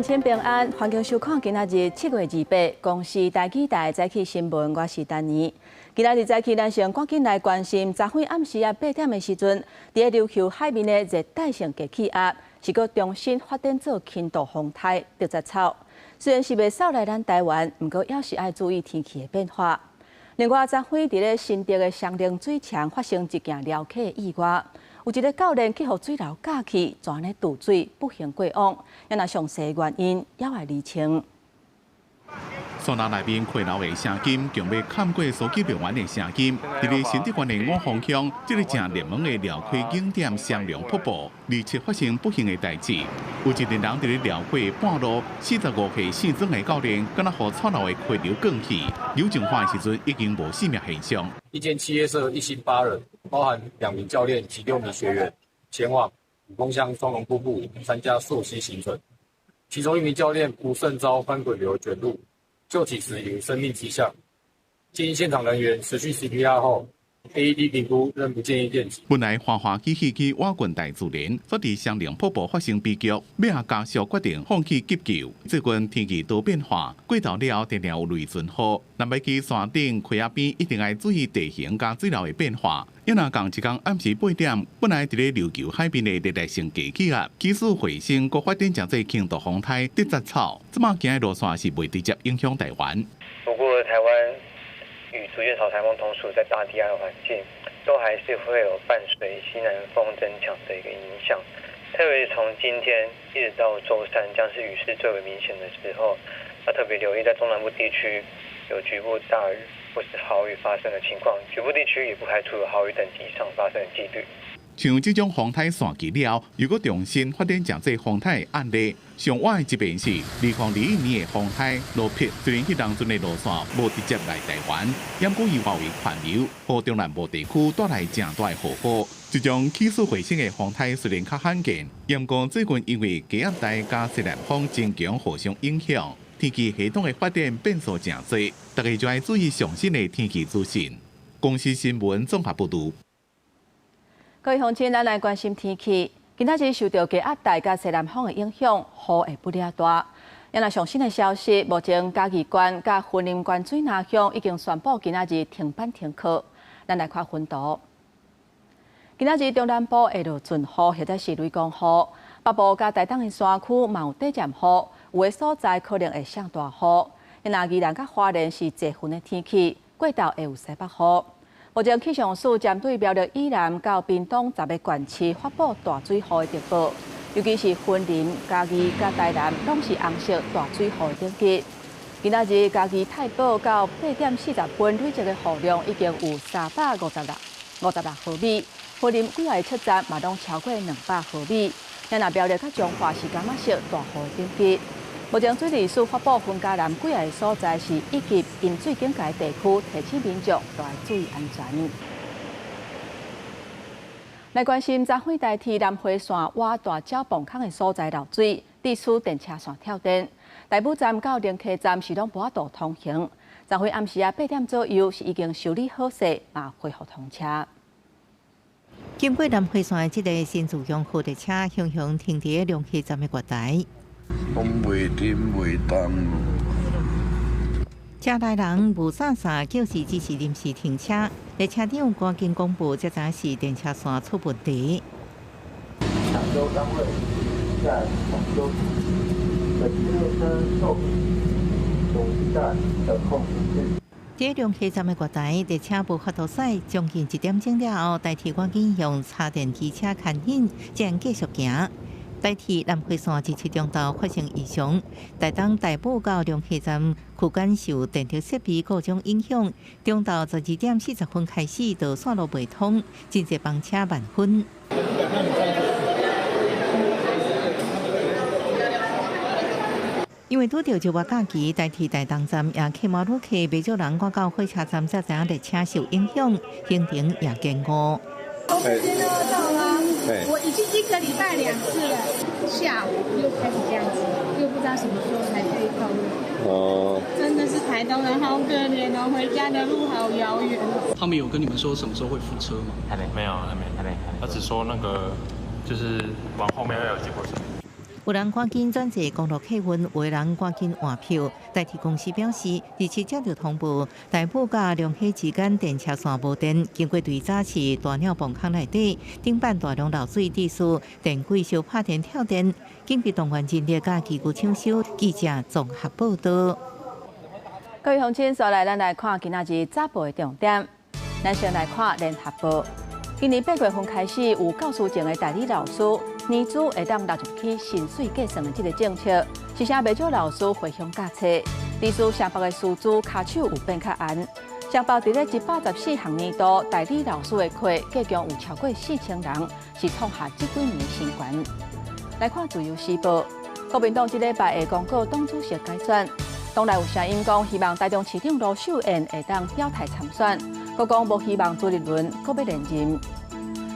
鄉親平安，歡迎收看今仔日7月28公視台語台早起新聞，我是丹妮。今仔日早起，咱先趕緊來關心，昨昏暗時仔8點的時陣，佇咧琉球海面的熱帶性低氣壓是閣重新發展做輕度風颱德扎草。雖然是袂掃來咱台灣，毋過猶是愛注意天氣的變化。另外，昨昏佇咧新竹的雙龍水牆發生一件撩客的意外，有一个教練去予水流軋去，就按呢墮水不幸過往。猶若詳細原因猶愛釐清。山林內面溪流的聲音，強欲冚過手機樂園的聲音。佇咧新竹縣的五峰鄉，這个誠熱門的寮溪景點雙龍瀑布，二七發生不幸的代誌。有一个人佇咧寮溪半路，45歲姓曾的教練，敢若予川流的溪流捲去，扭上岸的時陣已經無生命現象。一間企業社一行八人，包含兩名教練及六名學員，前往五峰鄉雙龍瀑布參加溯溪行程。其中一名教練不慎遭翻滾流捲入。救起時有生命跡象，建議現場人員持續 CPR 後，AED 評估仍不建議電擊。本來歡歡喜喜去倚近大自然，卻佇雙龍瀑布發生悲劇，尾仔家屬決定放棄急救。最近天氣多變化，過晝了後定定有雷陣雨，若欲去山頂溪仔邊，一定愛注意地形佮水流的變化。猶若仝一工暗時八點，本來佇咧琉球海邊的熱帶性低氣壓，起死回生，閣發展成做輕度風颱德扎草，這馬行的路線是袂直接影響台灣。不過台灣與竹節草颱風同屬在大低壓的環境，都還是會有伴隨西南風增強的一個影響。特別從今天一直到週三，將是雨勢最為明顯的時候。要特別留意在中南部地區有局部大雨或是豪雨發生的情況，局部地區也不排除有豪雨等級以上發生的幾率。像這種風颱散去了，又閣重新發展成做風颱的案例。上晚的一遍是2021年的風颱羅碧，雖然彼當陣的路線無直接來台灣，毋過伊外圍環流，予中南部地區帶來誠大的後果。這種起死回生的風颱雖然較罕見，毋過最近因為低壓帶佮西南風增強互相影響，天氣系統的發展變數誠濟，大家就愛注意上新的天氣資訊。公視新聞綜合報導。各位鄉親，咱來關心天氣。今仔日受著低壓帶佮西南風的影響，雨會不了大。猶若上新的消息，目前嘉義縣佮雲林縣水林鄉已經宣布今仔日停班停課。咱來看雲圖。今仔日中南部會落陣雨或者是雷公雨，北部佮台東的山區嘛有短暫雨，有的所在可能會下大雨。若宜蘭佮花蓮是濟雲的天氣，過晝會有西北雨。目前氣象署針對苗栗以南到屏東十个縣市發布大水雨的警報，尤其是雲林、嘉義佮台南，攏是紅色大水雨的等級。今仔日嘉義太保到8點40分累積的雨量已經有356毫米，雲林幾个測站嘛攏超過200毫米。若苗栗佮彰化是柑仔色大雨的等級。目前水利署發布雲嘉南幾个所在是一級淹水警戒地區，提醒民眾都愛注意安全。來關心昨昏台鐵南迴線倚大鳥磅空的所在漏水，致使電車線跳電，大武站到龍溪站是攏無法度通行。昨昏暗時仔8點左右是已經修理好勢，嘛恢復通車。經過南迴線的這个新自強號列車，雄雄停佇龍溪站的月台。講袂停袂動。車內人霧煞煞，就是只是臨時停車。列車長趕緊廣播，才知是電車線出問題。搶修單位在搶修，本次列車受總站的控制。佇龍溪站的月台，列車無法度駛，將近一點鐘了後，台鐵趕緊用柴電機車牽引，才會繼續行。台鐵南迴線二七中晝發生異常，台東大武到龍溪站區間受電力設備故障影響，中晝12點40分開始就線路袂通，真濟班車慢分。因為拄著石磨假期，台鐵台東站也客滿旅客，袂少人趕到火車站才知影列車受影響，行程也延誤。我已經一個禮拜兩次了，下午又開始這樣子，又不知道什麼時候才可以通。哦，真的是台東人好可憐哦，回家的路好遙遠。他們有跟你們說什麼時候會復車嗎？還沒，沒有，還沒，還沒。他只說那個就是往後面會有接駁車。有人趕緊轉坐公路客運，有人趕緊換票。台鐵公司表示，27接到通報，大埔佮龍溪之間電車線無電，經過對早市大鳥磅空內底，頂板大量漏水，致使電軌相拍電跳電，緊急動員人力佮機具搶修。記者綜合報道。各位鄉親，接來咱來看今仔日早報的重點。咱先來看聯合報。今年8月份開始，有教師證的代理老師年資會當納入去薪水計算的這个政策，是啥袂少老師回鄉教冊。致使雙北的師資跤手有變較絚。雙北佇咧114學年度代理老師的課，計共有超過4000人，是創下這幾年的新高。來看自由時報，國民黨這禮拜會公告黨主席改選，黨內有聲音講希望台中市長盧秀燕會當表態參選，閣講無希望朱立倫閣欲連任。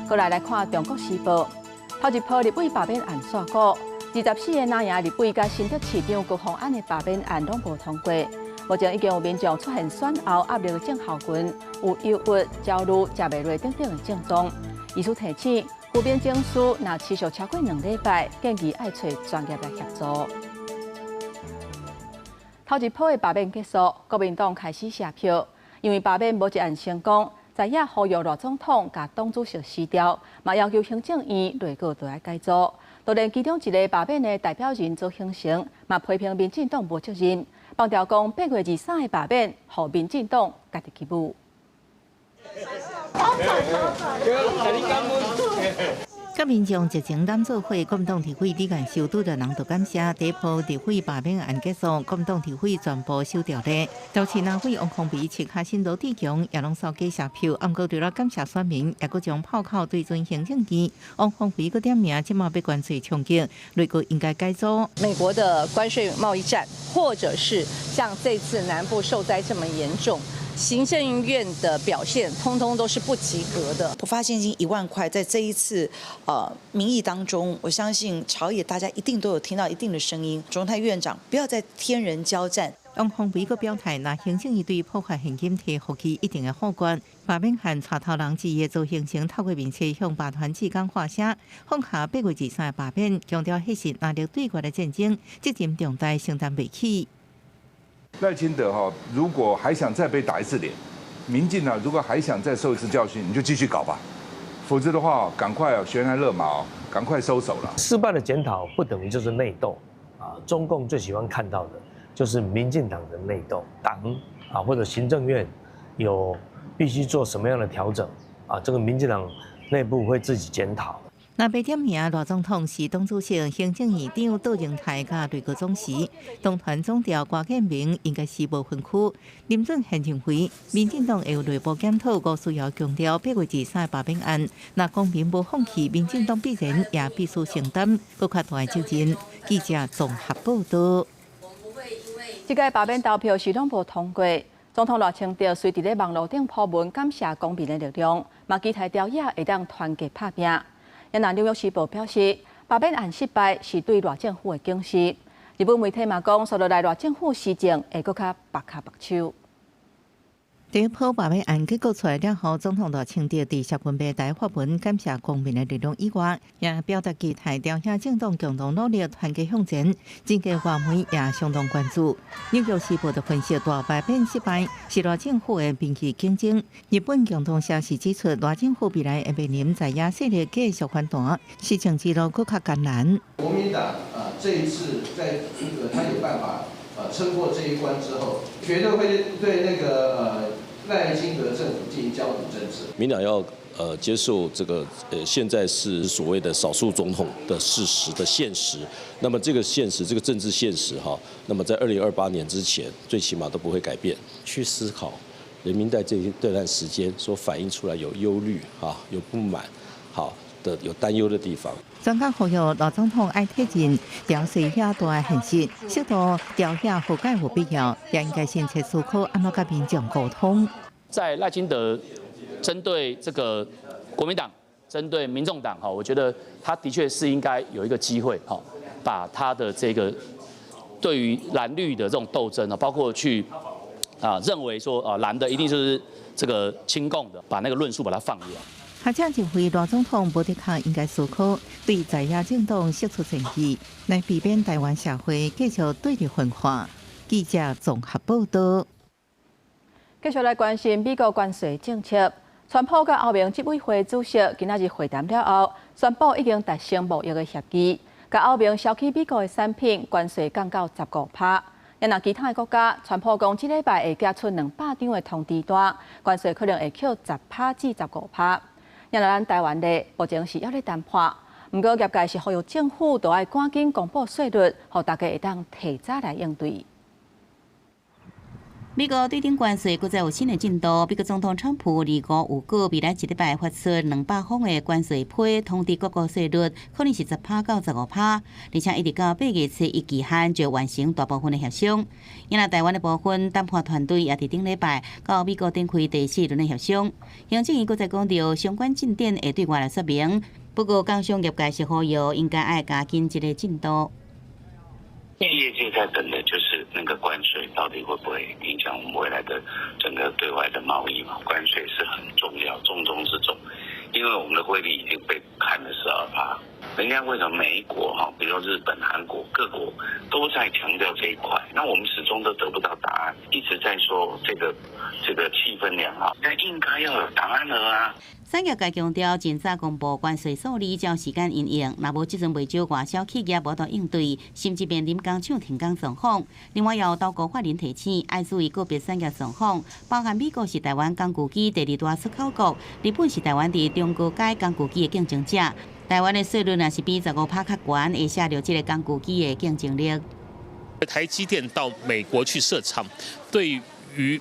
過來來看中國時報，頭一波立委罷免案煞鼓，24個藍營立委佮新竹市長高虹安的罷免案攏無通過。目前已經有民眾出現選後壓力症候群，有憂鬱、焦慮、食袂落等等的症狀。醫師提醒，負面情緒若持續超過2禮拜，建議愛揣專業來協助。頭一波的罷免結束，國民黨開始卸票，因為罷免無一案成功。在野呼籲賴總統共黨主席辭掉，嘛要求行政院內閣都愛改組。就連其中一个罷免的代表人左興成，嘛批評民進黨無責任，放調講8月23的罷免，予民進黨家己去舞。佮民眾熱情攬做伙，國民黨立委李彥秀拄著人就感謝第一波立委罷免案結束，國民黨立委全部收掉咧。桃市立委王鴻薇、赤跤新羅志強也攏掃假卸票，毋過除了感謝選民，也閣將炮口對準行政院。王鴻薇閣點名，這馬欲關稅衝擊，內閣應該改組。美國的關稅貿易戰，或者是像這次南部受災這麼嚴重。行政院的表現，通通都是不及格的。普發現金1萬塊，在這一次民意當中，我相信朝野大家一定都有聽到一定的聲音。卓榮泰院長，不要再天人交戰。王鴻薇閣表態，若行政院對普發現金提予去，一定會否決。罷免案帶頭人之一左興成透過面冊向罷團志工發聲，放下8月23罷免，強調彼是藍綠對決的戰爭，責任重大，承擔袂起。賴清德哈，如果還想再被打一次臉，民進黨如果還想再受一次教訓，你就繼續搞吧，否則的話，趕快懸崖勒馬，趕快收手了。失敗的檢討不等於就是內鬥啊！中共最喜歡看到的就是民進黨的內鬥，黨啊或者行政院有必須做什麼樣的調整啊？這個民進黨內部會自己檢討。若欲點名賴總統是黨主席、行政院長卓榮泰佮內閣總辭，黨團總召郭建明應該是無分區。林俊憲認為，民進黨會有內部檢討，吳思瑤強調8月23罷免案，若公民無放棄，民進黨必然也必須承擔閣較大的責任。記者綜合報道。這屆罷免投票是攏無通過，總統賴清德隨佇咧網路頂鋪文感謝公民的力量，嘛期待朝野會當團結拍拚。也若紐約時報表示，罷免案失敗是對賴政府的警示。日本媒體嘛講，紲落來賴政府施政會閣較縛跤縛手。第一波罷免案結果出來了後，總統賴清德佇社群平台發文感謝公民的力量以外，也表達期待朝野政黨共同努力，團結向前。政界外媒也相當關注。紐約時報的分析，大罷免失敗是賴政府的民意警鐘。日本共同社是指出，賴政府未來會面臨在野勢力繼續反彈，施政之路閣較艱難。國民黨啊，這一次在這個他有辦法撐過這一關之後，絕對會對那個賴清德政府進行焦土政策。民黨要接受這個現在是所謂的少數總統的事實的現實。那麼這個現實，這個政治現實哈，那麼在2028年之前，最起碼都不會改變。去思考人民在這這段時間所反映出來有憂慮哈，有不滿，好的有擔憂的地方。專家呼籲賴總統愛體認調勢遐大的現實，適度朝野和解有必要，也應該先切思考按怎佮民眾溝通。在賴清德針對這個國民黨、針對民眾黨，哈，我覺得他的確是應該有一個機會，哈，把他的這個對於藍綠的這種鬥爭啊，包括去啊認為說啊藍的一定就是這個親共的，把那個論述把它放遠。學者認為，賴總統無的確應該思考對在野政黨釋出善意，來避免台灣社會繼續對立分化。記者綜合報道。繼續來關心美國關稅政策，川普佮歐盟執委會主席今仔日會談了後，宣布已經達成貿易的協議，共歐盟銷去美國的產品關稅降到15%。若其他的國家，川普講這禮拜會寄出200張的通知單，關稅可能會扣10%至15%。若咱台灣咧，目前是猶咧談判，毋過業界是呼籲政府都愛趕緊公布稅率，予大家會當提早來應對。美國對頂關稅閣再有新的進度。美國總統川普二五有告未來一禮拜發出200封的關稅批，通知各國稅率可能是10%到15%，而且一直到8月初一期限就完成大部分的協商。因為台灣的部分談判團隊也佇頂禮拜到美國展開第四輪的協商。行政院閣再講著相關進展會對外來說明。不過，工商業界是呼籲應該愛加緊這个進度。企業界在等的就是那個關稅到底會不會影響我們未來的整個對外的貿易嘛？關稅是很重要，重中之重，因為我們的匯率已經被砍了12%。人家為什麼美國哈，比如說日本、韓國各國都在強調這一塊，那我們始終都得不到答案，一直在說這個氣氛良好，那應該要有答案了啊。產業界強調，盡早公布關稅數字，才有時間因應。若無這陣袂少外銷企業無法度應對，甚至面臨工廠停工狀況。另外，有投顧法人提醒，愛注意個別產業狀況，包含美國是台灣工具機第二大出口國，日本是台灣佇中高階工具機的競爭者。台灣的稅率若是比15%較懸，會削弱這个工具機的競爭力。台積電到美國去設廠，對於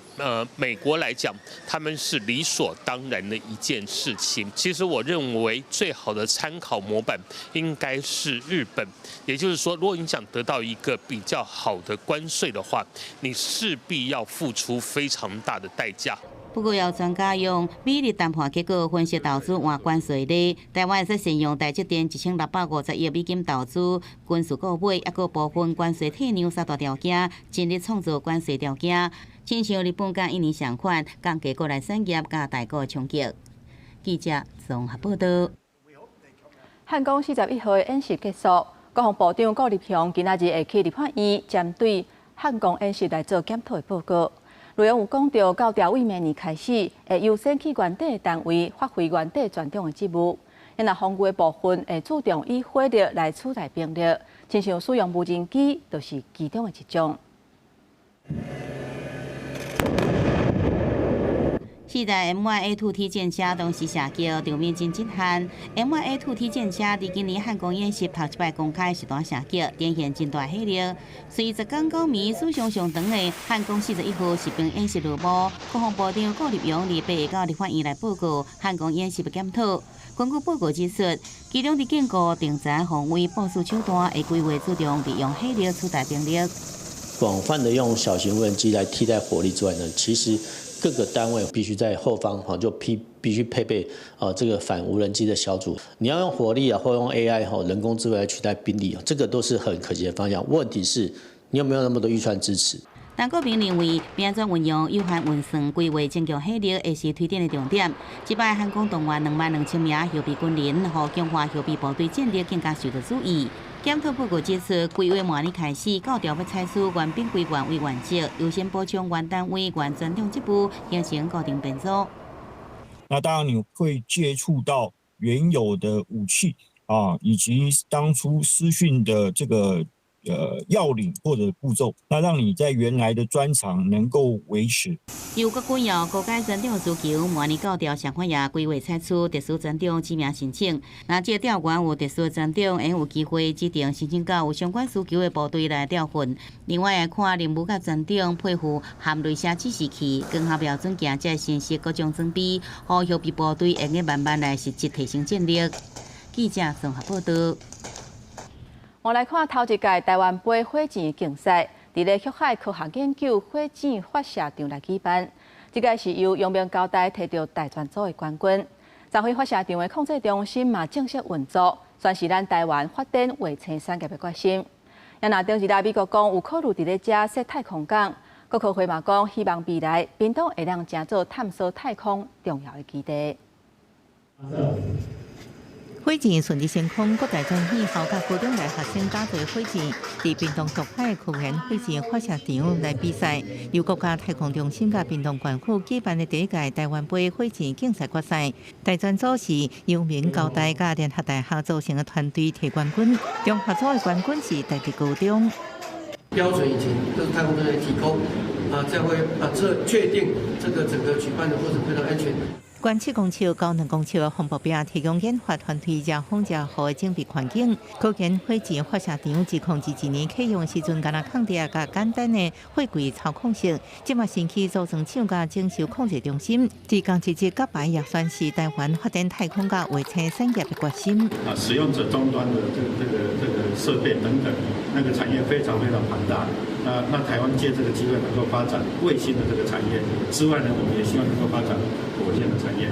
美國來講，他們是理所當然的一件事情。其實我認為最好的參考模板應該是日本，也就是說，如果你想得到一個比較好的關稅的話，你勢必要付出非常大的代價。不過，有專家用美日談判結果分析投資換關稅率，台灣會使善用台積電1650億美金投資軍事購買，抑閣部分關稅退讓三大條件，盡力創造關稅條件。親像日本佮印尼相款，降低國內產業佮大國衝擊。記者綜合報道。漢光41號的演習結束，國防部長顧立雄今仔日會去立法院針對漢光演習來做檢討的報告。內容有講著，到調位明年開始，會優先去原底的單位發揮原底專長的職務。若防禦的部分會注重以火力來取代兵力，親像使用無人機，就是其中的一種。四台 M1A2T 戰車同時射擊，場面真震撼。M1A2T 戰車佇今年漢光演習頭一擺公開實彈射擊，展現真大火力。隨十工九暝史上上長的漢光41號實兵演習落幕，國防部長顧立雄禮拜會到立法院來報告漢光演習的檢討。根據報告指出，其中佇堅固定層防衛部署手段，會規劃注重利用火力取代兵力。廣泛的用小型無人機來替代火力之外呢，其實各個單位必須在後方哈就必須配備啊這個反無人機的小組。你要用火力啊，或用 AI 哈人工智慧來取代兵力，這個都是很可行的方向。問題是，你有沒有那麼多預算支持？陳國平認為，欲按怎運用有限預算規劃增強火力，會是推展的重點。這擺漢光動員22,000名後備軍人，予強化後備部隊戰力更加受到注意。檢討報告指出，規劃明年開始，到調欲採取原兵歸原為原則，優先補充原單位原專長職務，形成固定編組。那當然你會接觸到原有的武器啊，以及當初施訓的這個要領或者步驟，那讓你在原來的專長能夠維持。由各軍校高階專長需求，明年到調相款也規劃採取特殊專長指名申請。若這個調員有特殊專長，會有機會指定申請到有相關需求的部隊來調訓。另外，會看任務佮專長配附含雷射指示器、光學標準鏡這新式各種裝備，予後備部隊會用慢慢來實質提升戰力。記者綜合報道。我來看頭一屆台灣杯火箭競賽，佇咧旭海科學研究火箭發射場來舉辦。這屆是由陽明交大提著大專組的冠軍。昨昏發射場的控制中心嘛正式運作，宣示咱台灣發展衛星產業的決心。也若頂一日美國講有考慮佇咧遮設太空港，國科會嘛講希望未來屏東會當成做探索太空重要的基地。火箭順利升空，國大專院校佮高中來學生搭坐火箭，佇屏東竹海科研火箭發射場來比賽。由國家太空中心佮屏東縣府舉辦的第一屆台灣杯火箭競賽決賽，大專組是陽明交大佮聯合大學組成的團隊提冠軍，中學組的冠軍是台竹高中。標準以前都是太空中心提供，啊，才會啊這確定這個整個舉辦的過程非常安全。懸7公尺高2公尺的防爆壁，提供研發團隊遮風遮雨的準備環境。可見火箭發射場2021年啟用時陣，干焦空地佮簡單的貨櫃操控室，這馬新起組裝廠佮整修控制中心，佇仝一日甲牌也算是台灣發展太空佮衛星產業的決心。啊，使用者終端的這個設備等等，那個產業非常非常龐大。那台灣借這個機會能夠發展衛星的這個產業之外呢，我們也希望能夠發展火箭的產業。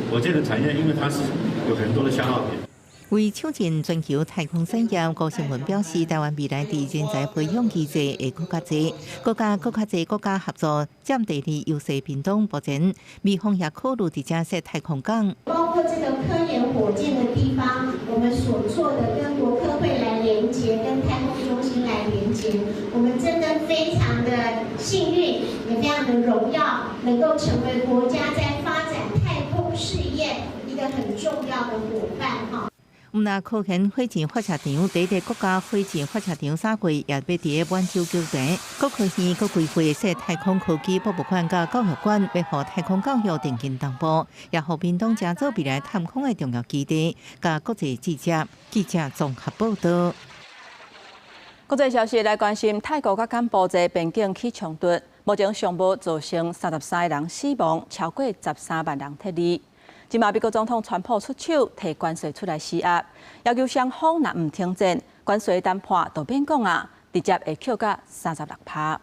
火箭的產業，因為它是有很多的消耗品。為搶進全球太空產業，郭勝文表示，台灣未來佇人才培養機制會閣較濟，閣佮閣較濟國家合作，佔地理優勢。屏東目前美方也考慮佇遮設太空港。包括這個科研火箭的地方，我們所做的跟國科會來連接，跟太空中心來連接，我們真的非常的幸運，也非常的榮耀，能夠成為國家在發展太空事業一個很重要的夥伴哈。毋但科研火箭發射場，第一個國家火箭發射場三櫃也欲佇個滿洲舉辦。國科院閣規劃設太空科技博物館佮教育館，欲予太空教育奠基同步，也予屏東成做未來探空的重要基地，佮國際記者記者綜合報道。國際消息來關心，泰國佮柬埔寨邊境起衝突，目前上無造成33個人死亡，超過13萬人撤離。這馬美國總統川普出手提關稅出來施壓，要求雙方若毋停戰，關稅談判就免講啊，直接會扣甲36%。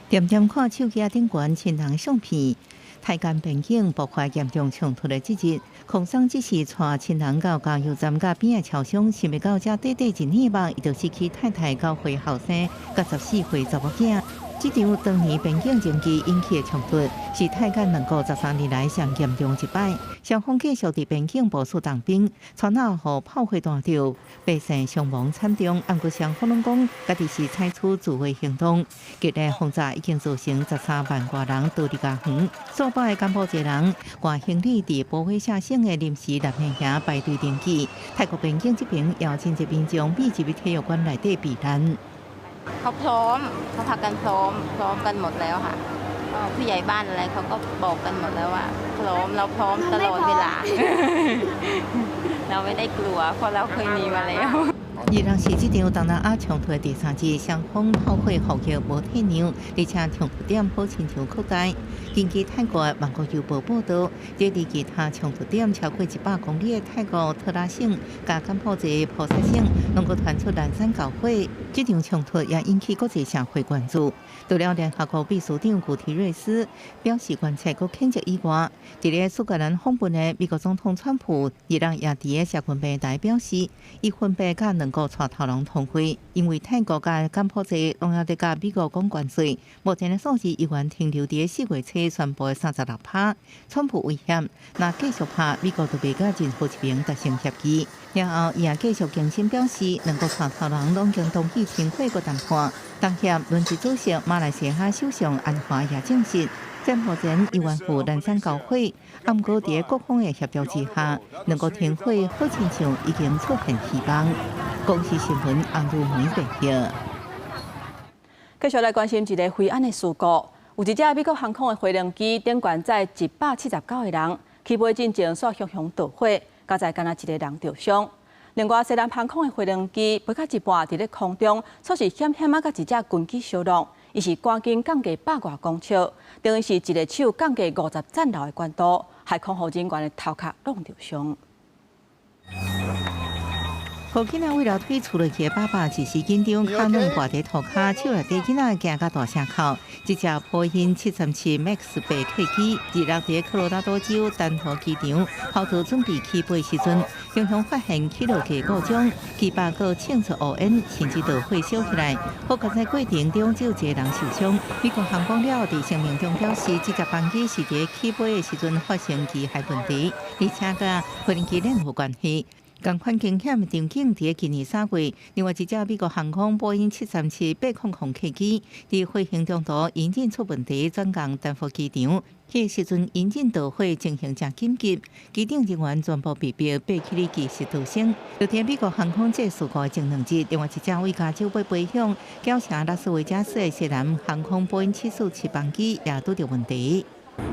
恬恬看手機仔頂懸親人相片，泰柬邊境爆發嚴重衝突的這日，空桑只是帶親人到加油站佮邊仔超商，想袂到這短短一年目，伊就失去太太九歲後生，佮14歲查某囝。這場當年邊境爭議引起的衝突，是泰柬兩國13年來上嚴重一擺。雙方繼續佇邊境部署重兵，川口予炮火彈著，百姓傷亡慘重。毋過雙方攏講，家己是採取自衛行動。激烈轟炸已經造成13萬外人逃離家園，數百个柬埔寨人攜行李佇波威舍省的臨時難民營排隊登記。泰國邊境這邊也有真濟民眾密集佇體育館內底避難。 เขาพร้อมเขาพากันพร้อมพร้อมกันหมดแล้วค่ะผู้ใหญ่บ้านอะไรเขาก็บอกกันหมดแล้วว่าพร้อมเราพร้อมตลอดเวลาเราไม่ได้กลัวเพราะเราเคยมีมาแล้ว二人是這場東南亞衝突的第三日，雙方炮火砲擊無退讓，而且衝突點好親像擴大。根據泰國《曼谷郵報》報導，這離其他衝突點超過100公里的泰國特拉省佮柬埔寨波薩省，攏閣傳出連山交火。這場衝突也引起國際社會關注。除了聯合國秘書長古提瑞斯表示關切閣譴責以外，佇咧蘇格蘭訪問的美國總統川普，二人也佇咧社群平台表示，伊分別佮兩國帶頭人通話，因為泰國佮柬埔寨攏猶佇佮美國講關稅，目前的數字依然停留佇4月初宣布的36%。川普威脅，若繼續拍，美國就袂佮任何一邊達成協議。然後，伊也繼續更新表示，兩國帶頭人攏經同意停火閣談判。東協輪值主席馬來西亞首相安華也證實，戰目前猶原有連山交火，毋過佇各方的協調之下，兩國停火好親像已經出現希望。公視新聞洪如梅報道。繼續來關心一個飛安的事故，有一架美國航空的飛行機頂懸載179個人，起飛進前煞熊熊著火，佳哉干焦一个人著傷。另外，西南航空的飛行機飛到一半，佇咧空中，煞是險險仔佮一隻軍機相挵，伊是趕緊降低100外公尺，等於是一个手降低50層樓的高度，害空服人員的頭殼攏著傷。予囡仔為了推厝落去的爸爸一時緊張，跤軟跋佇塗跤，手內底囡仔驚甲大聲哭。這隻波音737 MAX 8客機，26佇科羅拉多州丹佛機場跑道準備起飛時陣，雄雄發現起落架故障，機把閣衝出烏煙，甚至導火燒起來。好佳哉過程中只有一個人受傷。美國航空了佇聲明中表示，這隻班機是佇起飛的時陣發生機械問題，而且佮飛行機鏈有關係。仝款驚險的場景，佇今年3月，另外一隻美國航空波音737-800客機，佇飛行中途引擎出問題，轉降丹佛機場。彼時陣引擎導火情形誠緊急，機頂人員全部被迫爬起來繼續逃生。就佇美國航空這事故的前2日，另外一隻為加州欲飛向繳城拉斯維加斯的西南航空波音747班機也拄著問題。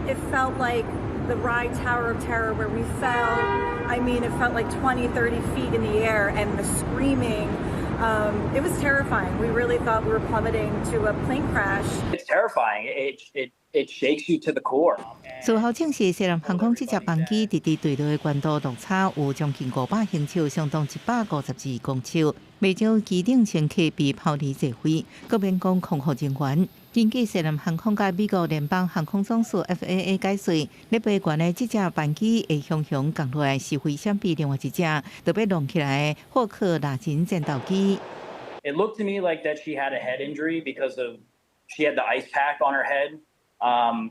It felt like the ride Tower of Terror where we fell. I mean, it felt like 20, 30 feet in the air and the screaming. It was terrifying. We really thought we were plummeting to a plane crash. It's terrifying. It shakes you to the core. 事後證實，西南航空這隻班機佇佇墜落的高度落差有將近500英尺，相當152公尺。袂少機頂乘客被拋離座位，閣免講空服人員。根據西南航空佮美國聯邦航空總署 FAA 解釋，咧飛懸的這隻班機會雄雄降落來是危險比另外一隻就欲弄起來的霍克拉金戰鬥機。 It looked to me like that she had a head injury because of she had the ice pack on her head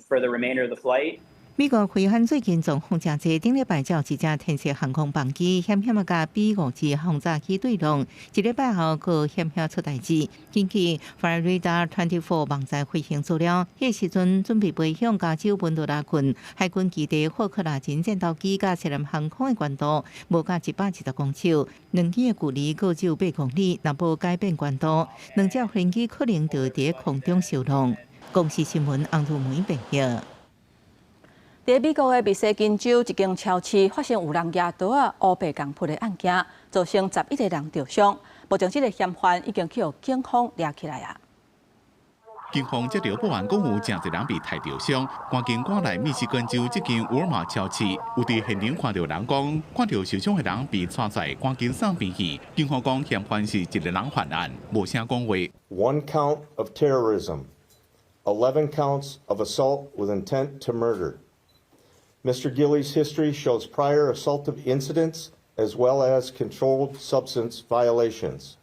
for the remainder of the flight. 美國飛安最近狀況誠濟，頂禮拜才有一隻天色航空班機險險仔共 B-52轟炸機對撞，一禮拜後閣險險出代誌。根據 Flightradar 24網站飛行資料，彼時陣準備飛向加州本多拉郡海軍基地霍克拉金戰鬥機佮西南航空的高度無到110公尺，兩機的距離閣只有8公里，若無改變高度，兩隻飛機可能就佇空中相撞。公視新聞洪如梅編譯。佇美國的密西根州一間超市發生有人舉刀仔烏白共撲的案件，造成11個人著傷。目前這個嫌犯已經去予警方掠起來啊。警方接著報案，講有誠濟人被刣著傷，趕緊趕來密西根州這間沃爾瑪超市，有佇現場看著人講，看著受傷的人被帶在趕緊送病院。警方講嫌犯是一個人犯案，無啥講話。 One count of terrorism, 11 counts of assault with intent to murder. Mr. Gillies' history shows prior assaultive incidents as well as controlled substance violations.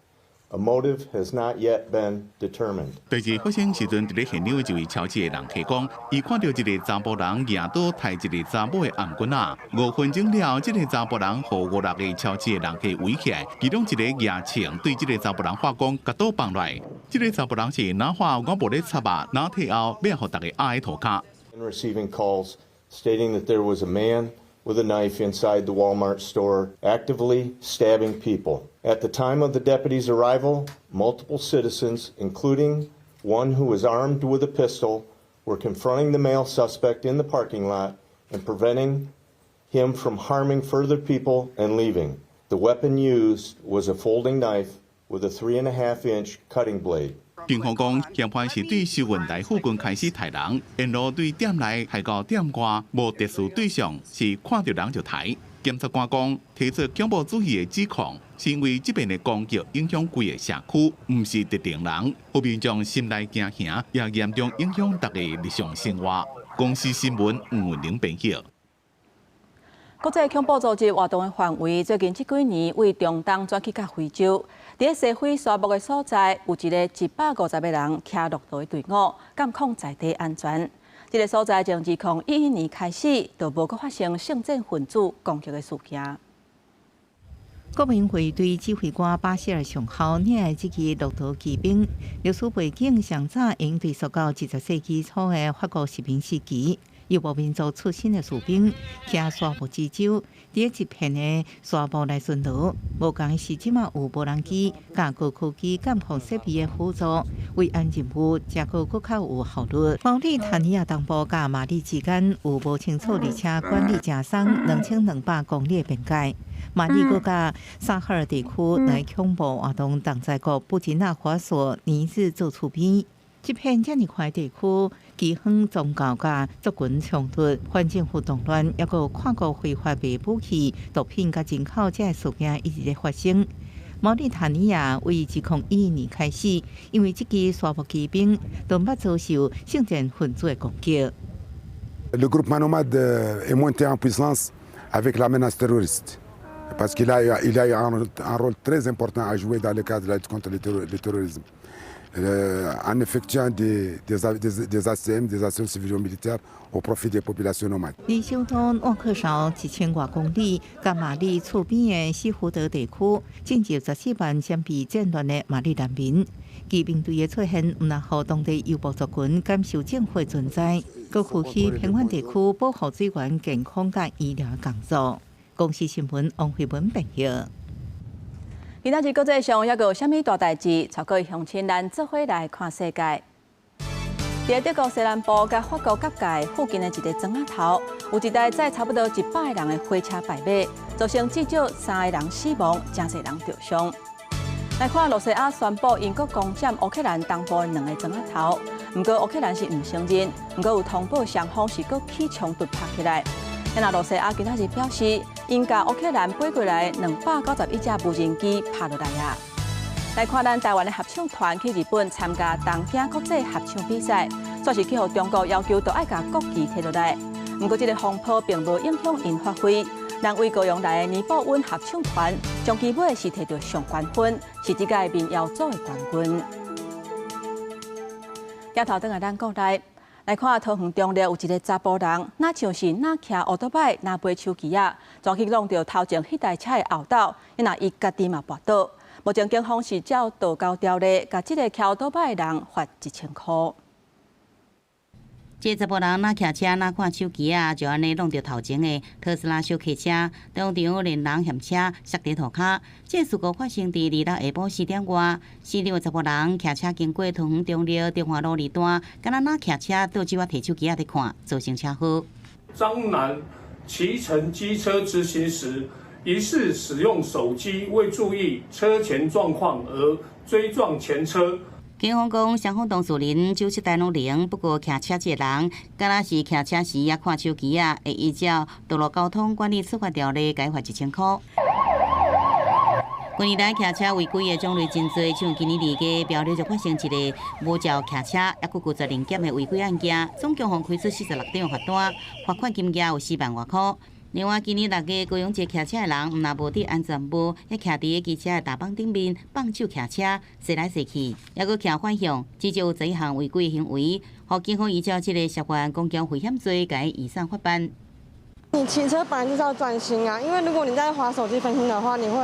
A motive has not yet been determined. 第二發生時陣，佇咧現場的一位超市的人客講，伊看著一个查埔人舉刀刣一个查某的頷頸仔。5分鐘了後，這个查埔人予五六个超市的人客圍起來，其中一个舉槍對這个查埔人喊講，共刀放落來。這个查埔人是若喊我無咧插啊，若退後，欲予逐家壓佇塗跤。 Receiving calls stating that there was a man with a knife inside the Walmart store actively stabbing people. At the time of the deputy's arrival, multiple citizens, including one who was armed with a pistol, were confronting the male suspect in the parking lot and preventing him from harming further people and leaving. The weapon used was a folding knife with a 3.5-inch cutting blade. 警方講，嫌犯是對收銀台附近開始刣人，沿路對店內刣到店外，無特殊對象，是看著人就刣。檢察官講，提出恐怖主義的指控，是因為這邊的攻擊影響規个社區，毋是特定人，予民眾心內驚嚇，也嚴重影響大家日常生活。公視新聞吳文玲編譯。國際恐怖組織活動的範圍，最近這幾年對中東轉去到非洲。佇西非沙漠的所在，有一个150個人騎駱駝的隊伍，監控在地安全。這个所在從2011年開始，就無閣發生聖戰分子攻擊的事件。國民衛隊指揮官巴希爾上校領的這支駱駝騎兵，歷史背景上早應追溯到20世紀初的法國殖民時期。游牧民族出身的士兵，騎沙漠之舟，佇一片的沙漠來巡邏。無仝的是，這馬有無人機、佮高科技監控設備的輔助，維安任務才閣閣較有效率。毛里塔尼亞東部佮馬里之間有無清楚，而且管理誠鬆2200公里的邊界。馬里閣佮薩赫爾地區來恐怖活動同在國布吉納法索尼日做厝邊。這片遮爾寬地區，饑荒、宗教佮族群衝突、反政府動亂，抑閣跨國非法賣武器、毒品佮人口，這个事件一直咧發生。毛里塔尼亞為2011年開始，因為這支沙漠騎兵都毋捌遭受聖戰分子的攻擊。 Le groupement nomade est monté en puissance avec la menace terroriste, parce qu'il a, il a un rôle très important à jouer dans le cadre de la lutte contre le terrorisme, en effectuant des ACM, des actions civilo-militaires au profit des populations nomades. 離首都諾克紹1000外公里，佮馬里厝邊的西胡德地區，進入14萬閃避戰亂的馬里難民。騎兵隊的出現，毋但予當地游牧族群感受政府的存在，閣負起偏遠地區保護水源、健康佮醫療工作。公視新聞王慧文編譯。今仔日國際上猶閣有啥物大代誌？帶各位鄉親咱做伙來看世界。佇德國西南部佮法國結界附近的一个莊仔頭，有一台載差不多100個人的火車敗馬，造成至少三个人死亡，誠濟人著傷。來看露西亞宣布𪜶閣攻佔烏克蘭東部兩個莊仔頭，毋過烏克蘭是毋承認，毋過有通報雙方是閣起衝突拍起來。那露西亞今仔日表示，𪜶共烏克蘭飛過來291隻無人機拍落來啊！來看咱台灣的合唱團去日本參加東京國際合唱比賽，煞是去予中國要求都愛共國旗提落來。毋過這個風波並無影響𪜶發揮。咱為高雄來的尼布溫合唱團，終其尾是提著上懸分，是這屆民謠組的冠軍。鏡頭轉來咱國內。來看桃園中壢有一个查埔人，若像是若騎烏多擺，若背手機仔，煞去挵著頭前彼台車的後斗，若伊家己嘛跋倒。目前警方是照道交條例，共這个騎烏多擺的人罰1000箍。這查埔人若騎車若看手機仔，就按呢挵著頭前的特斯拉小客車，當場連人嫌車摔佇塗跤。這事故發生佇26下晡4點外，死場的查埔人騎車經過桃園中壢中華路二段，敢若若騎車倒手仔提手機仔佇看，造成車禍。張男騎乘機車直行時，疑似使用手機未注意車前狀況而追撞前車。警方講，雙方當事人酒色帶攏靈，不過騎車這个人，敢若是騎車時也看手機仔，會依照道路交通管理處罰條例，共罰1000箍。近年來騎車違規的種類真濟，像今年2月苗栗就發生一个無照騎車，抑閣拒絕臨檢的違規案件，總共予開出46張罰單，罰款金額有4萬外箍。另外，今年6月，高雄一个騎車的人，毋但無戴安全帽，抑徛佇機車的踏板頂面放手騎車，踅來踅去，抑閣騎反向，至少有11項違規行為，予警方依照這个涉犯公共危險罪，共伊移送法辦。你騎車本來就是要專心啊，因為如果你在滑手機分心的話，你會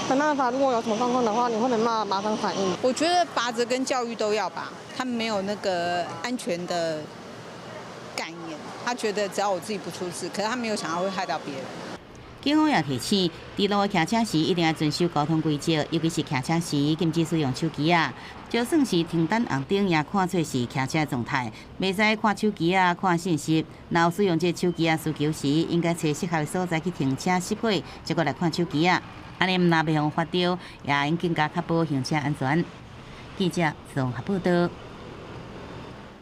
沒辦法。如果有什麼狀況的話，你會沒辦法馬上反應。我覺得罰則跟教育都要吧，他們沒有那個安全的概念，他覺得只要我自己不出事，可是他沒有想到會害到別人。警方也提醒，佇路騎車時一定要遵守交通規則，尤其是騎車時禁止使用手機仔。就算是停等紅燈，也看做是騎車狀態，袂使看手機仔、看信息。若有使用這手機仔需求時，應該揣適合的所在去停車熄火，才閣來看手機仔。按呢毋但袂予罰著，也應更加確保行車安全。記者綜合報道。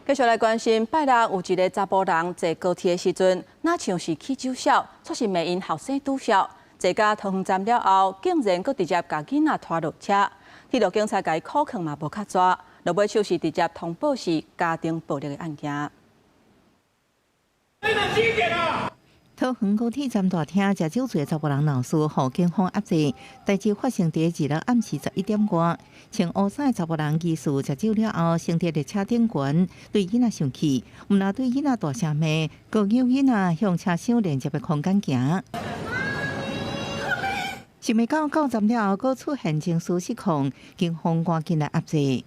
繼續來關心，拜六有一个查埔人坐高鐵的時陣，若像是起酒痟，煞是罵𪜶後生拄痟。坐到桃園站了後，竟然閣直接共囡仔拖落車。鐵路警察共伊扣銬嘛無較逝，落尾手是直接通報是家庭暴力的案件。幾點啊？桃園高鐵站大廳食酒醉的查埔人鬧事，予警方壓制。代誌發生佇26暗時11點外，穿烏衫的查埔人疑似食酒了後，先佇列車頂懸，對囡仔生氣，毋但對囡仔大聲罵，閣搝囡仔向車廂連接的空間行。想袂到到站了後，閣出現情緒失控，警方趕緊來壓制。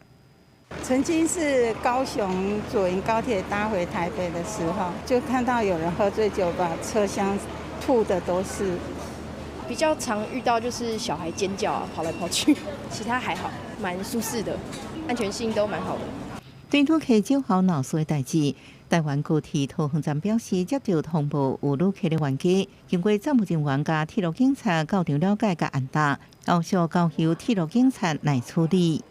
曾經是高雄左營高鐵搭回台北的時候，就看到有人喝醉酒，把車廂吐的都是。比較常遇到就是小孩尖叫啊，跑來跑去，其他還好，蠻舒適的，安全性都蠻好的。對旅客酒後鬧事的代誌，台灣高鐵桃園站表示接到通報有旅客的冤家，經過站務人員佮鐵路警察到場了解佮按答，後續交由鐵路警察來處理。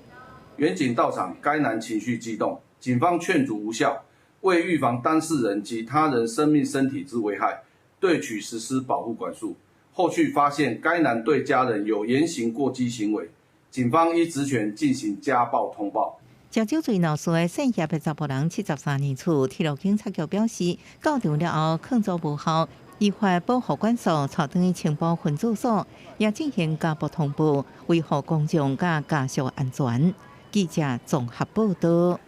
員警到場，該男情緒激動，警方勸阻無效，為預防當事人及他人生命身體之危害，對取實施保護管束。後續發現該男對家人有言行過激行為，警方依職權進行家暴通報。食酒醉鬧事的姓葉的查埔人73年次，鐵路警察局表示，到場了後勸阻無效，依法保護管束，帶轉去青埔分駐所，也進行家暴通報，維護公眾佮家屬安全。記者綜合報道。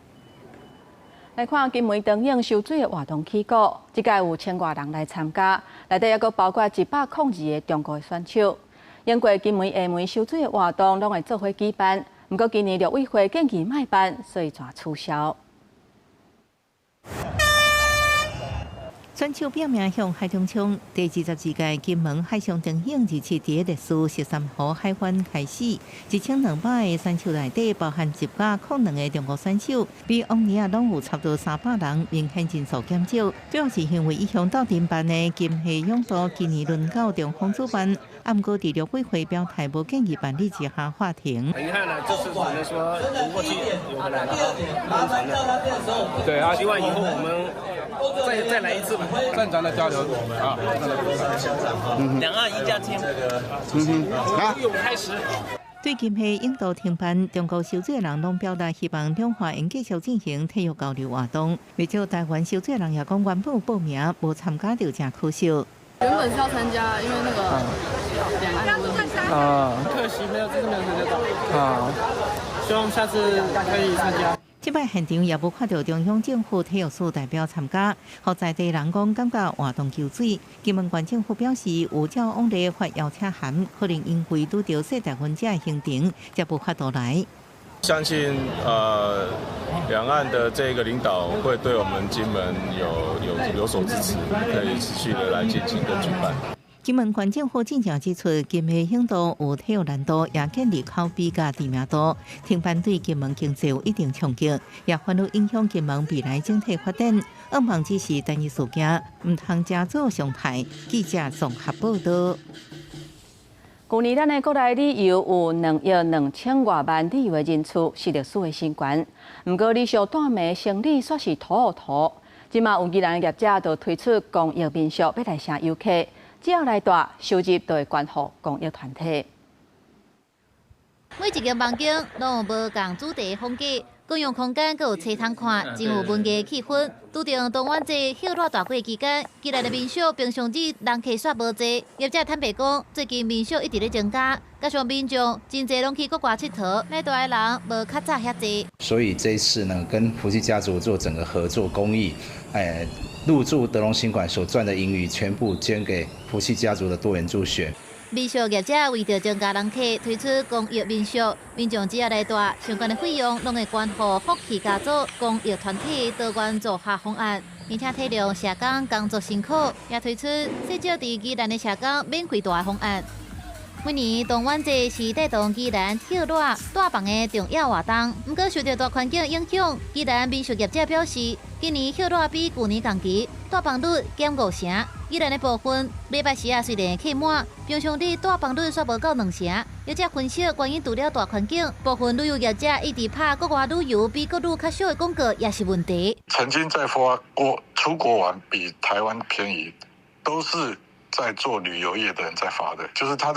來看金門長湧修水的活動起鼓，這屆有千外人來參加，內底猶閣包括102個中國的選手。經過金門廈門修水的活動，攏會做伙舉辦。毋過今年陸委會建議莫辦，所以全取消。選手拼命向海中衝。第22屆金門海上長湧27佇歷史十三號海灣開始，1200個選手內底包含102個中國選手，比往年啊攏有差不多300人，明顯人數減少。主要是因為一向鬥陣辦的金溪泳渡今年輪到中方主辦，啊，毋過佇陸委會表態無建議辦理之下喊停。很遺憾呢，這次只能說游過去游回來了。對啊，希望以後我們再來一次吧。正常的交流啊，兩岸一家親。游泳開始。對金溪泳渡停辦，中國修水人攏表達希望兩岸會繼續進行體育交流活動。不少台灣修水人也講，原本報名無參加就誠可惜。原本是要參加，因為那個兩岸的問題啊，可惜沒有，這次沒有參加到啊。希望下次可以參加。這擺現場也無看到中央政府體育署代表參加，予在地人講感覺活動搝水。金門縣政府表示，有照往例發邀請函，可能因為拄著世大運這个行程，才無法度來。相信兩岸的這個領導會對我們金門有所支持，可以持續的來進行跟舉辦。金門縣政府進前指出，金溪泳渡有體育難度，也建立口碑佮知名度，停辦對金門經濟有一定衝擊，也反而影響金門未來整體發展。向望只是單一事件，毋通成做常態。記者綜合報道。去年咱的國內旅遊有2億2千外萬旅遊的人次，是歷史的新高。毋過旅宿住暝生意煞是塗予塗。這馬有宜蘭業者就推出公益民宿，欲來晟遊客。只要來住，收入就會捐予公益團體。每一間房間攏有無仝主題風格，共用空間閣有冊通看，真有文藝氣氛。拄著端午節歇熱大過期間，宜蘭的民宿平常日人客煞無濟。業者坦白講，最近民宿一直咧增加，加上民眾真濟攏去國外𨑨迌，來住的人無較早遐濟。所以這一次呢，跟福氣家族做整個合作公益，入住德隆新館所賺的盈餘，全部捐給福氣家族的多元助學。民宿業者為著增加人客，推出公益民宿，民眾只要來住，相關的費用攏會捐予福氣家族公益團體多元助學方案，而且體諒社工工作辛苦，也推出細少佇宜蘭的社工免費住的方案。每年端午節是帶動宜蘭歇熱住房的重要活動，毋過受著大環境影響，宜蘭民宿業者表示，今年歇熱比舊年同期住房率減5成。宜蘭的部分禮拜四啊雖然客滿，平常日住房率煞無到2成。業者分析原因除了大環境，部分旅遊業者一直拍國外旅遊比國旅較俗的廣告也是問題。曾經在發過出國玩比台灣便宜，都是在做旅遊業的人在發的，就是他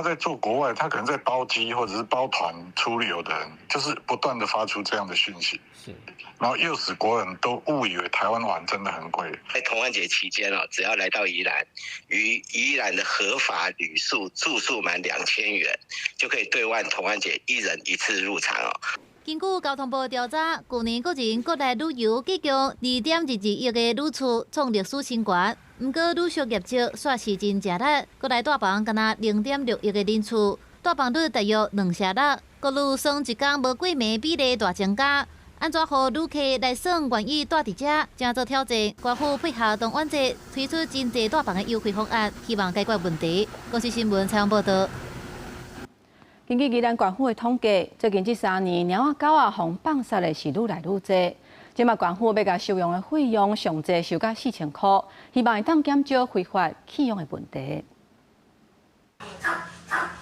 在做國外，他可能在包機或者是包團出旅遊的人，就是不斷的發出這樣的訊息，是，然後誘使國人都誤以為台灣玩真的很貴。在童玩節期間哦，只要來到宜蘭，於宜蘭的合法旅宿住宿滿2000元，就可以兌換童玩節一人一次入場哦。根據交通部調查，舊年個人國內旅遊計共2.22億個旅次，創歷史新高。毋過旅宿業績煞是真食力，國內住房干焦0.6億個人次，住房率大約2成6。國旅算一工無過暝比例大增加，按怎予旅客來算願意住佇遮，誠濟挑戰。縣府配合端午節推出真濟住房的優惠方案，希望解決問題。公視新聞採訪報導。根據宜蘭縣府的統計，最近這3年，貓仔狗仔予放殺的是愈來愈濟。這馬縣府欲共收養的費用上濟收到4000箍，希望會當減少非法棄養的問題。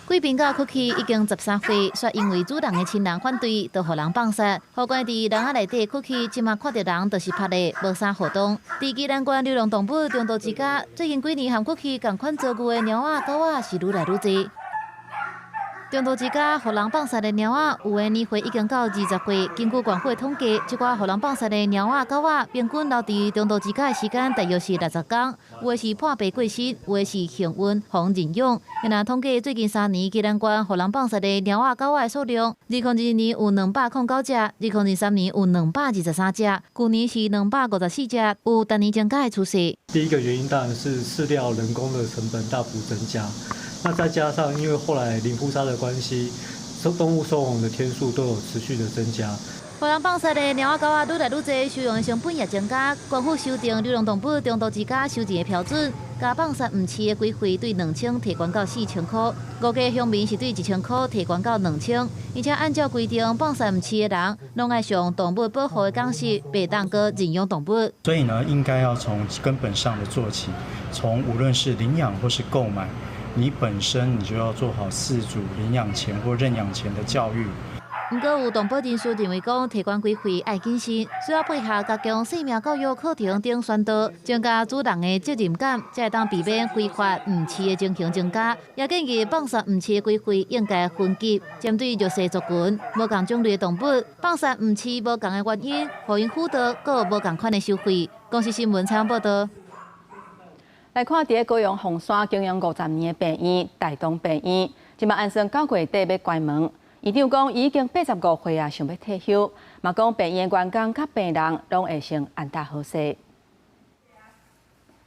貴賓狗曲奇已經13歲，卻因為主人的親人反對，就予人放殺。予關佇籠仔內底，曲奇這馬看著人就是拍咧，無啥互動。佇宜蘭縣流浪動物重渡之家，最近幾年和曲奇仝款遭遇的貓仔狗仔是愈來愈濟。中途之家予人放殺的貓仔，有的年歲已經到20歲。根據縣府的統計，這寡予人放殺的貓仔、狗仔，平均留佇中途之家的時間大約是60工。有的是破病過身，有的是幸運予認養。若統計最近3年，宜蘭縣予人放殺的貓仔、狗仔的數量，2022年有209隻，2023年有223隻，舊年是254隻，有逐年增加的趨勢。第一個原因當然是飼料人工的成本大幅增加。那再加上，因為後來零撲殺的關係，動物收容的天數都有持續的增加。予人放殺的貓仔、狗仔愈來愈濟，收容的成本也增加。縣府修訂流浪動物中途之家收錢的標準，共放殺毋飼的規費對2000提懸到4000箍，五家鄉民是對1000箍提懸到2000。而且按照規定，放殺毋飼的人，攏愛上動物保護的講習，袂當閣認養動物。所以呢，應該要從根本上的做起，從無論是領養或是購買。你本身你就要做好飼主領養前或認養前的教育。毋過有動保人士認為講，提懸規費愛謹慎，需要配合加強生命教育課程等宣導，增加主人的責任感，才會當避免非法毋飼的情形增加。也建議放殺毋飼的規費應該分級，針對弱勢族群、無仝種類的動物，放殺毋飼無仝的原因，予𪜶輔導，閣有無仝款的收費。公視新聞採訪報導。來看佇咧高雄鳳山經營50年的病院大東病院，這擺按算9月底欲關門。院長講，伊已經85歲啊，想欲退休，嘛講病院員工佮病人攏會先安搭好勢。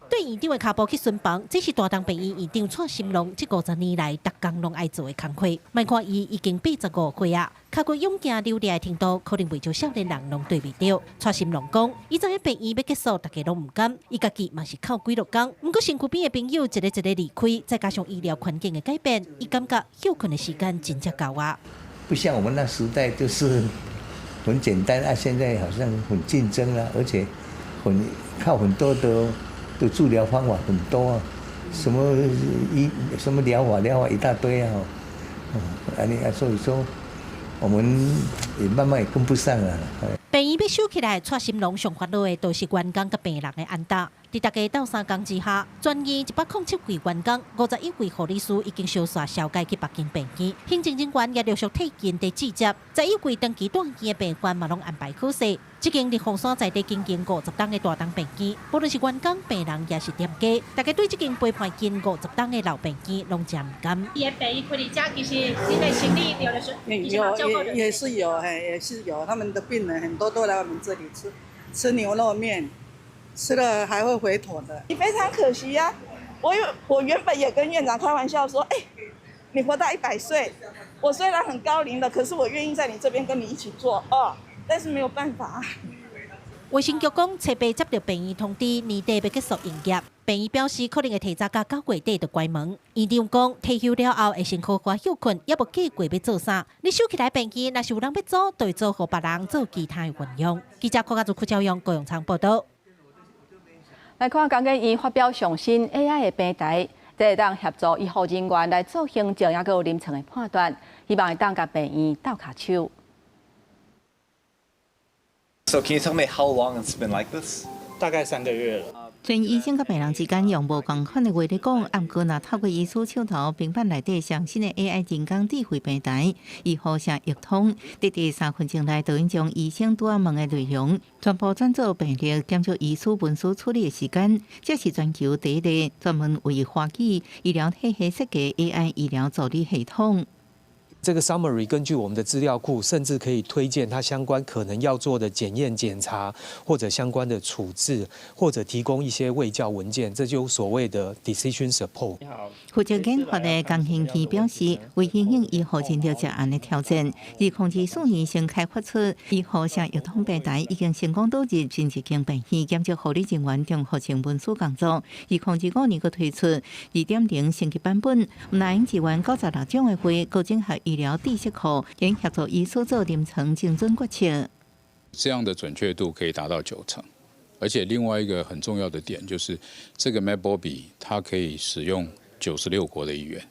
對院長的跤步去巡房，這是大東病院院長蔡心龍這50年來逐工攏愛做的工課。莫看伊已經85歲啊，跤骨勇健流利的程度，可能袂少少年人攏對袂著。蔡心龍講，伊知影病院欲結束，大家攏毋甘，伊家己嘛是哭幾落工。毋過身軀邊的朋友一个一個離開，再加上醫療環境的改變，伊感覺歇睏的時間真正到啊。不像我們那時代就是很簡單啊，現在好像很競爭啦，而且很靠很多的治療方法很多啊，什麼醫什麼療法療法一大堆啊，啊你啊所以說我們也慢慢也跟不上了。病院欲收起來，蔡心龍上煩惱的，就是員工佮病人的安搭。佇大家鬥相共之下，全院107位員工，51位護理師已經相煞銷解去別間病院，行政人員也陸續退勤佇接接，11位長期住院的病患嘛攏安排好勢。這間佇鳳山在地經營50冬的大東病院，無論是員工、病人，抑是店家，大家對這間陪伴近50冬的老病院攏誠毋甘。伊的病院開佇遮，其實恁的生理著就是有也是有，嘿，也是有，他們的病人很多都來我們這裡吃吃牛肉麵。吃了還會回頭的。你非常可惜呀，我原本也跟院長開玩笑說，哎，你活到100歲，我雖然很高齡了，可是我願意在你這邊跟你一起做哦，但是沒有辦法。衛生局講，初八接到病院通知，年底欲結束營業。病院表示，可能會提早到9月底就關門。院長講，退休了後會先好好歇睏，猶無計劃欲做啥。你收起來病院，若是有人欲租，就會租予別人做其他的運用。記者郭家祖、柯昭勇、高永昌報導。來看工研院發表上新 AI 的平台，這會當協助醫護人員來做行政，抑閣有臨床的判斷，希望會當共病院鬥跤手。 So can you tell me how long it's been like this? 大概3個月了。雖然醫生佮病人之間用無仝款的話咧講，毋過若透過醫師手頭平板內底上新的 AI 人工智慧平台，醫護聲譯通，短短3分鐘內就能將醫生拄仔問的內容全部轉做病歷，減少醫師文書處理的時間。這是全球第一个專門為華語醫療體系設計 AI 醫療助理系統。這個 summary 根據我們的資料庫，甚至可以推薦他相關可能要做的檢驗檢查，或者相關的處置，或者提供一些衛教文件，這就所謂的 decision support。負責研發的江興基表示，為因應醫護診療接案的挑戰，2024年先開發出醫護聲譯通平台，已經成功導入近一間病院，減少護理人員重複性文書工作。2025年閣推出2.0升級版本，毋但支援96種的話，閣整合醫療知識庫，會協助醫師做臨床精準決策。這樣的準確度可以達到9成，而且另外一個很重要的點就是，這個 MedBobby 它可以使用96國的語言，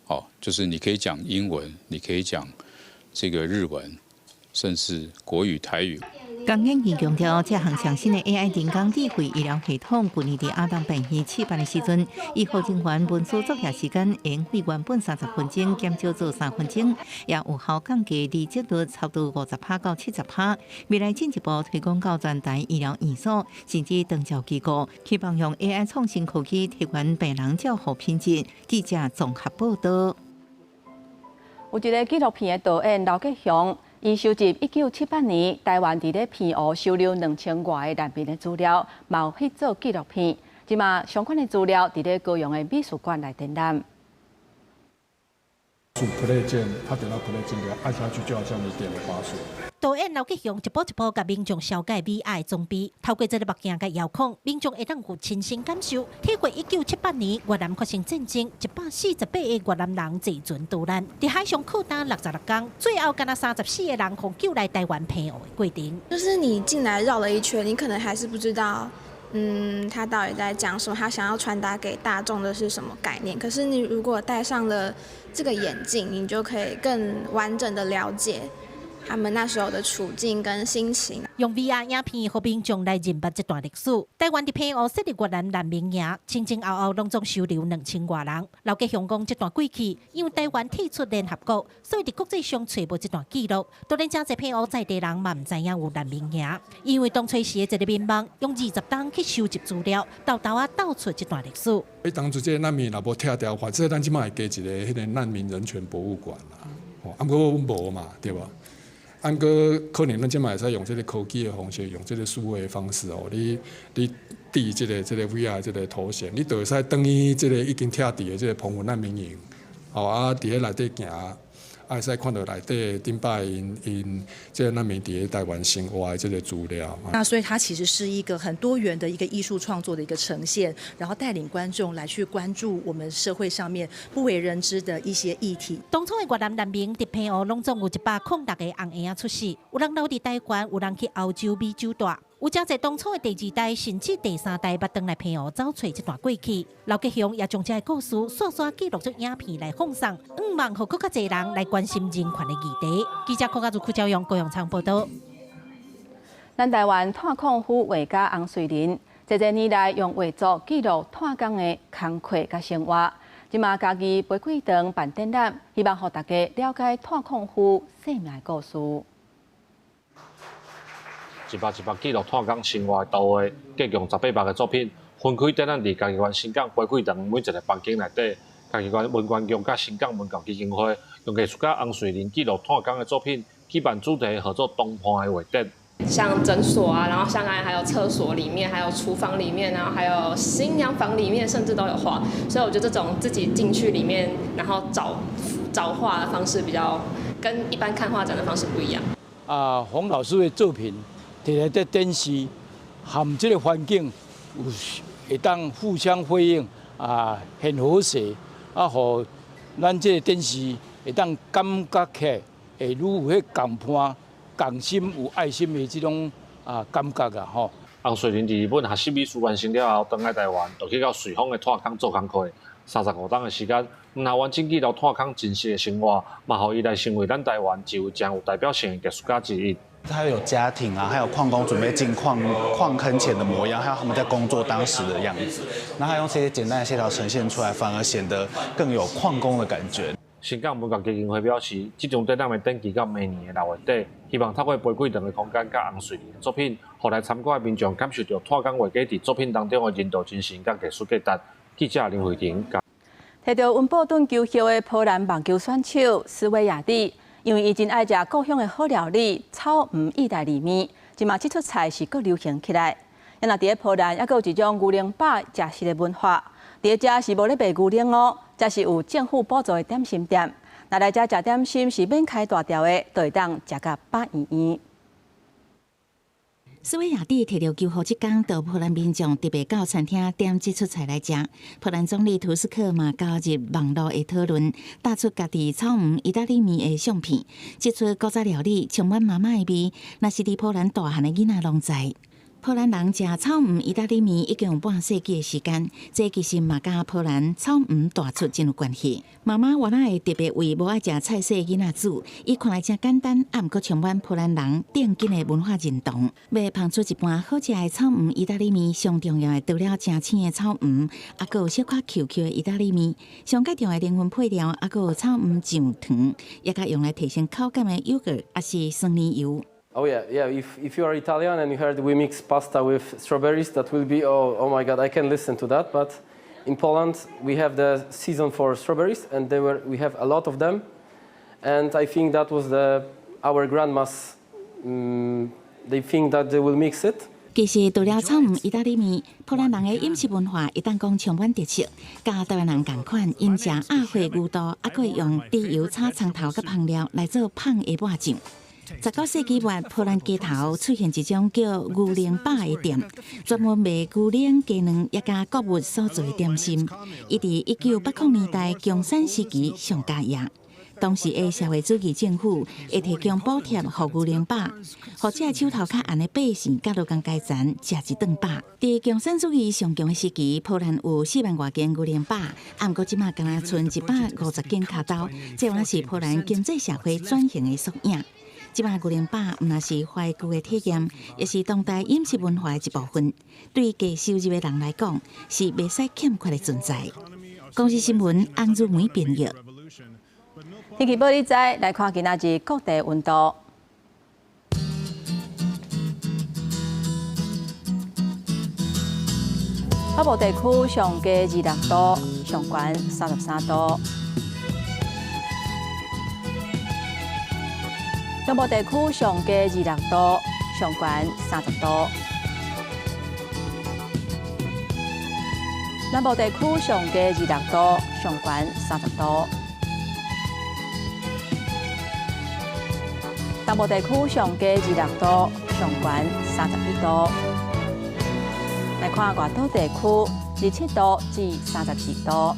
哦，就是你可以講英文，你可以講這個日文，甚至國語、台語。江研院強調，這項上新的 AI 人工智慧醫療系統，去年佇亞東病院試辦的時陣，醫護人員文書作業時間會比原本30分鐘減少做3分鐘，也有效降低離職率差不多50趴到70趴。未來進一步推廣到全台醫療院所，甚至長照機構，希望用 AI 創新科技提懸病人照護品質。記者綜合報道。有一个紀錄片的導演劉吉雄，伊收集1978年台灣佇咧澎湖收留2000外个難民的資料，嘛有去做紀錄片。這馬相關的資料佇咧高雄的美術館來展覽。按 play 鍵，他點到 play 鍵，按下去就好像你點了滑鼠。導演劉吉雄一步一步共民眾紹介 VR 的裝備，透過這个目鏡佮遙控，民眾會當有親身感受，體會1978年越南發生戰爭，148個越南人坐船逃難，佇海上苦擔66工，最後干焦34個人予救來台灣澎湖的過程。就是你進來繞了一圈，你可能還是不知道，他到底在講什麼，他想要傳達給大眾的是什麼概念。可是你如果戴上了這個眼鏡，你就可以更完整的了解他們那時候的處境跟心情。用 VR 影片，予民眾來認捌這段歷史。台灣佇澎湖設立越南難民營，前前後後攏總收留2000外人。劉吉雄講，這段過去，因為台灣退出聯合國，所以佇國際上揣無這段記錄。當然，誠濟澎湖在地人嘛毋知影有難民營，因為當初時的一个民望，用20冬去收集資料，沓沓仔鬥出這段歷史。你當初這个難民若無拆掉，反正咱這馬會加一个彼个難民人權博物館啦。哦，啊，毋過阮無嘛，對無？啊，毋過可能咱這馬會使用這个科技的方式，用這个數位的方式哦，你戴這个 VR 這个頭銜，你就會使轉去這个已經拆掉的這个澎湖難民營，哦啊，佇咧內底行，啊會使看著內底頂擺𪜶𪜶這个難民佇咧台灣生活的這个資料。那所以它其實是一個很多元的一個藝術創作的一個呈現，然後帶領觀眾來去關注我們社會上面不為人知的一些議題。當初的越南難民佇澎湖攏總有106個紅嬰仔出世，有人留佇台灣，有人去歐洲、美洲蹛。有誠濟當初的第二代甚至第三代，捌轉來澎湖走揣這段過去。劉吉雄也將這个故事煞煞記錄做影片來放送，向望予閣較濟人來關心人權的議題。記者柯家如、柯昭陽、高陽昌報道。咱台灣炭礦夫畫家洪瑞麟，這濟年來用畫作記錄炭工的工課佮生活。這馬家己玫瑰堂辦展覽，希望予大家了解炭礦夫生命的故事。一幅一幅記錄炭工生活的圖畫，計共18幅的作品，分開展覽佇嘉義縣新港玫瑰堂每一个房間內底。嘉義縣文管局佮新港文教基金會用藝術家洪瑞麟記錄炭工的作品，舉辦主題號做同伴的畫展。像診所啊，然後像剛才還有廁所裡面，還有廚房裡面，然後還有新娘房裡面，甚至都有畫。所以我覺得這種自己進去裡面，然後找找畫的方式比較跟一般看畫展的方式不一樣。啊，洪老師的作品，佇咧這展示，和這个環境有會當互相輝映啊，很和諧啊，予咱這个展示會當感覺起來會愈有彼共伴、共心、有愛心的這種啊感覺啊吼。洪瑞麟佇日本學習美術完成了後，轉來台灣，就去到瑞豐的炭礦做工課，35冬的時間，毋但完整記錄炭礦真實的生活，嘛予伊來成為咱台灣一位誠有代表性的藝術家之一。他有家庭啊，還有礦工準備進礦坑前的模樣，還有他們在工作當時的樣子。那他用這些簡單的線條呈現出來，反而顯得更有礦工的感覺。新港文教基金會表示，這場展覽會展期到明年的6月底，希望透過玫瑰堂的空間佮洪瑞麟的作品，予來參觀的民眾感受著炭工畫家佇作品當中的人道精神佮藝術價值。記者林慧婷。提著溫布頓球後的波蘭網球選手斯維亞蒂，因為伊真愛食故鄉的好料理草莓意大利麵，這馬這出菜是閣流行起來。啊，若佇咧波蘭，猶閣有一種牛奶飽食食的文化，佇咧遮是無咧賣牛奶哦，這是有政府補助的點心店。若來遮食點心是免開大條的，就會當食甲飽圓圓。斯維亞蒂提著球予這工，到波蘭民眾特別到餐廳點這出菜來食。波蘭總理圖斯克嘛加入網路的討論，貼出家己草莓意大利麵的相片。這出古早料理充滿媽媽的味，若是佇波蘭大漢的囡仔攏知。波蘭人食草莓意大利麵已經有半世紀的時間，這其實嘛佮波蘭草莓大出真有關係。媽媽原來會特別為無愛食菜色的囡仔煮，伊看來誠簡單，啊，毋過充滿波蘭人頂緊的文化認同。欲烹出一盤好食的草莓意大利麵，上重要的除了誠鮮的草莓，啊，閣有小可 Q Q 的意大利麵。上蓋重要的靈魂配料，啊，閣有草莓醬糖，也佮用來提升口感的優格，抑是酸奶油。 Oh yeah. If you are Italian and you heard we mix pasta with strawberries, that will be oh my God, I can listen to that. But in Poland we have the season for strawberries, and we have a lot of them. And I think that was our grandmas. They think that they will mix it. 其實除了草莓意大利麵，波蘭人的飲食文化會當講充滿特色，佮台灣人仝款，𪜶食鴨血牛肚，猶閣會用豬油炒蔥頭佮香料來做麭的抹醬。19世紀末，波蘭街頭出現一種叫牛奶飽的店，專門賣牛奶、雞卵抑佮穀物所做的點心。伊佇1980年代共產時期上加業。當時的社會主義政府會提供補貼予牛奶飽，予這手頭較絚的百姓佮勞工階層食一頓飽。佇共產主義上強的時期，波蘭有4萬外間牛奶飽，啊，毋過這馬干焦賰150間跤頭，這原來是波蘭經濟社會轉型的縮影。這馬牛奶飽毋但是懷舊的體驗，也是當代飲食文化的一部分。對低收入的人來講，是袂使欠缺的存在。公視新聞安如梅編譯。天氣報你知，來看今仔日各地溫度。北部地區上低26度，上懸33度。中部地區上低26度，上懸30度。南部地區上低26度，上懸30度。東部地區上低26度，上懸31度。來看外島地區，27度至34度。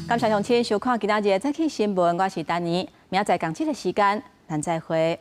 感謝鄉親收看今仔日的早起新聞，我是丹妮，明仔載仝這个時間，咱再會。